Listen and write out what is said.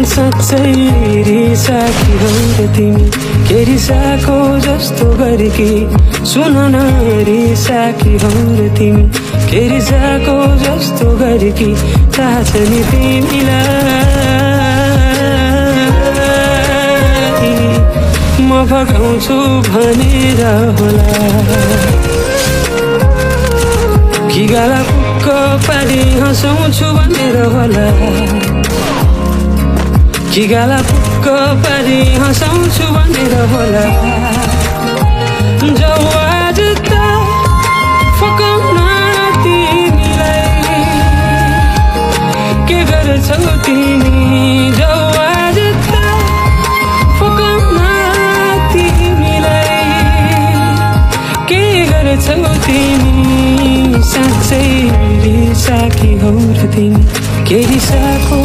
साँच्चै रिसाकी हौ र तिमी के रिसाको जस्तो गरेकी सुन न रिसाकी हौ र तिमी के रिसाको जस्तो गरेकी थाहा छ नि तिमीलाई म भगाउँछु भनेर होला कि गाला पुक्क पारी हँसाउँछु भनेर होला कि गाला पुक्क पारी हँसाउँछु भनेर होला जाऊ आज त फकाउन तिमीलाई के गर्छौ तिमी जाऊ आज त फकाउन तिमीलाई के गर्छौ तिमी साँच्चै रिसाकी हौ र तिमी के रिसाको